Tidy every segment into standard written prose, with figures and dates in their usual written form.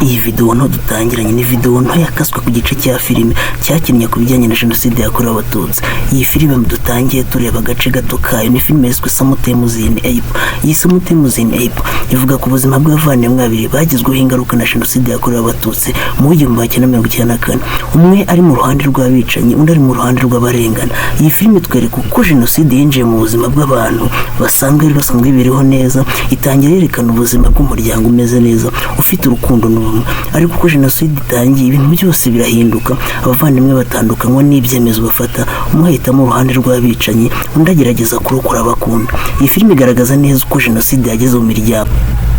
Iyi videwo nto dutangiranye ni videwo nto yakaswe ku gice cya filime cyakinnye ku bijyanye na Jenoside yakorewe Abatutsi. Iyi filime dutangiye tureba agace gato kayo ni filime yiswe Sometimes in April. Iyi Sometimes in April ivuga ku buzima bw'abavandimwe babiri bagizweho ingaruka na Jenoside yakorewe Abatutsi mu 1994. Umwe ari mu ruhande rw'abicanyi, undi ari mu ruhande rw'abarengana. Iyi filime itwereka uko jenoside yinjiye mu buzima bw'abantu basanzwe biriho neza. Itangira yerekana ubuzima bw'umuryango umeze neza, ufite urukundo n'ubumwe, ariko uko jenoside itangiye ibintu byose birahinduka. Abavandimwe batandukanywa n'ibyemezo bafata. Umwe ahitamo uruhande rw'abicanyi, undi agerageza kurokora abakunda. Iyi filime igaragaza neza uko jenoside yageze mu miryango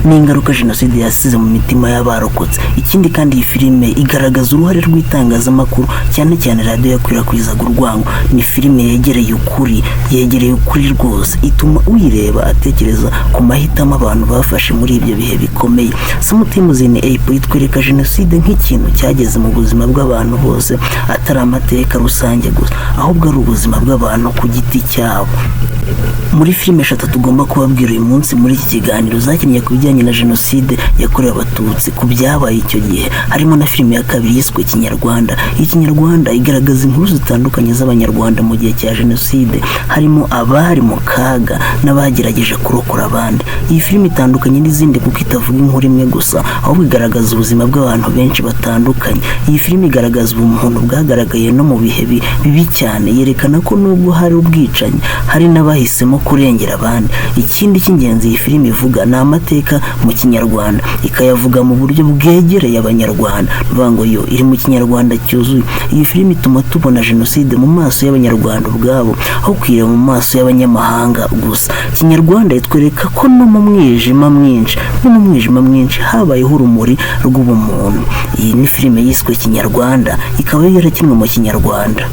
n'ingaruka jenoside yasize mu mitima y'abarokotse. Ikindi kandi, iyi filime igaragaza uruhare rw'itangazamakuru, cyane cyane radiyo yakwirakwizaga urwango. Ni filime yegereye ukuri, yegereye ukuri rwose. Ituma uyireba atekereza ku mahitamo abantu bafashe muri ibyo bihe bikomeye. Sometimes in April itwereka jenoside nk'ikintu cyageze mu buzima bw'abantu bose, atari amateka rusange gusa, ahubwo ari ubuzima bw'abantu ku giti cyabo. Muri filime eshatu tugomba kubabwira uyu munsi muri iki kiganiro zakinnye ku bijyanye na jenoside yakorewe Abatutsi, ku byabaye icyo gihe, harimo na filime ya kabiri yiswe Kinyarwanda. Iyi Kinyarwanda igaragaza inkuru zitandukanye z'Abanyarwanda mu gihe cya jenoside, harimo abari mu kaga n'abagerageje kurokora abandi. Iyi filime itandukanye n'izindi kuko itavuga inkuru imwe gusa, ahubwo igaragaza ubuzima bw'abantu benshi batandukanye. Iyi filime igaragaza ubumuntu bwagaragaye no mu bihe bibi cyane. Yerekana ko nubwo hari ubwicanyi, hari n'abahisemo kurengera abandi. Ikindi cy'ingenzi iyi filime ivuga ni amateka mu Kinyarwanda, ikayavuga mu buryo bwegereye Abanyarwanda. Ni ukuvuga ngo yo iri mu Kinyarwanda cyuzuye. Iyi filime ituma tubona jenoside mu maso y'Abanyarwanda ubwabo, aho kuyireba mu maso y'abanyamahanga gusa. Kinyarwanda itwereka ko no mu mwijima mwinshi, no mu mwijima mwinshi habayeho urumuri rw'ubumuntu. Iyi ni filime yiswe Kinyarwanda, ikaba yarakinwe mu Kinyarwanda.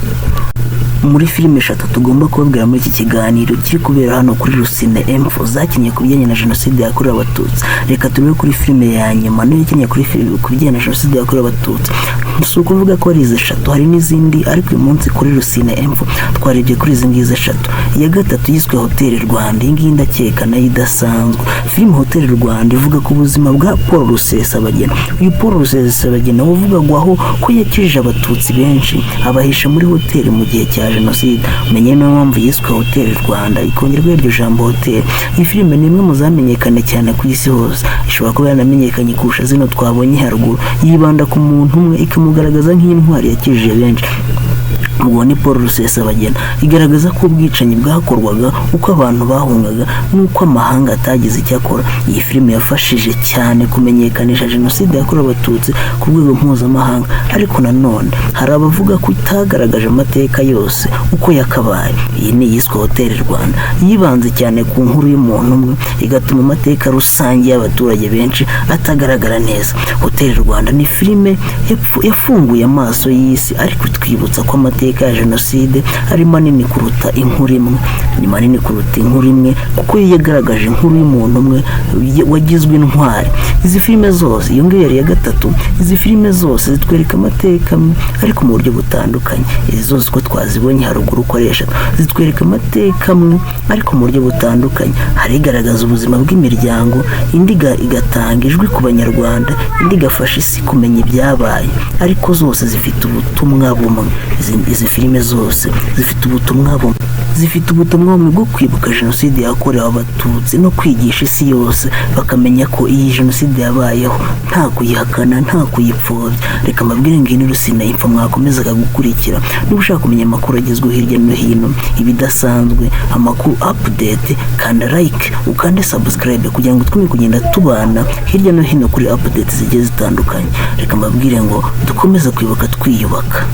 Muri filime eshatu tugomba kubabwira muri iki kiganiro kiri kubera hano kuri Rusine M4 zakinnye ku bijyanye na jenoside yakorewe Abatutsi, reka turebe kuri filime ya nyuma nayo yakinnye kuri filime ku bijyanye na jenoside yakorewe Abatutsi. Si ukuvuga ko ari izi eshatu, hari n'izindi, ariko uyu munsi kuri Rusine M4 twarebye kuri izi ngizi eshatu. Iya gatatu yiswe Hoteli Rwanda. Iyi ngiyi ndakeka nayo idasanzwe. Filime Hoteli Rwanda ivuga ku buzima bwa Paul Rusesabagina. Uyu Paul Rusesabagina wavugagwaho ko yakijije Abatutsi benshi, abahisha muri hoteli mu gihe cya jenoside. Umenye niyo mpamvu yiswe Hoteli Rwanda, ikongerwa iryo jambo hoteli. Iyi filime ni imwe mu zamenyekanye cyane ku isi hose, ishobora kuba yaranamenyekanye kurusha zino twabonye haruguru. Yibanda ku muntu umwe, ikamugaragaza nk'intwari yakijije benshi. Ubwo ni Paul Rusesabagina. Igaragaza ko ubwicanyi bwakorwaga, uko abantu bahungaga n'uko amahanga atagize icyo akora. Iyi filime yafashije cyane kumenyekanisha jenoside yakorewe Abatutsi ku rwego mpuzamahanga, ariko nanone hari abavuga ko itagaragaje amateka yose uko yakabaye. Iyi ni iyiswe Hoteli Rwanda. Yibanze cyane ku nkuru y'umuntu umwe, igatuma amateka rusange y'abaturage benshi atagaragara neza. Hoteli Rwanda ni filime yafunguye amaso y'isi, ariko itwibutsa ko amateka ya jenoside ari manini kuruta inkuru imwe. Ni manini kuruta inkuru imwe kuko yo yagaragaje inkuru y'umuntu umwe wagizwe intwari. Izi filime zose, iyo ngiyo yari iya gatatu, izi filime zose zitwereka amateka amwe ariko mu buryo butandukanye. Izi zose uko twazibonye haruguru uko ari eshatu zitwereka amateka amwe ariko mu buryo butandukanye. Hari igaragaza ubuzima bw'imiryango, indi igatanga ijwi ku Banyarwanda, indi igafasha isi kumenya ibyabaye, ariko zose zifite ubutumwa bumwe. Izi filime zose zifite ubutumwa bumwe, zifite ubutumwa bumwe bwo kwibuka jenoside yakorewe Abatutsi no kwigisha isi yose bakamenya ko iyi jenoside yabayeho, nta kuyihakana, nta kuyipfobya. Reka mbabwire ngo iyi ni Rusine Info mwakomezaga gukurikira. Niba ushaka kumenya amakuru agezweho hirya no hino, ibidasanzwe, amakuru update, kanda like, ukande subscribe kugira ngo twime kugenda tubana hirya no hino kuri update zigiye zitandukanye. Reka mbabwire ngo dukomeze kwibuka twiyubaka.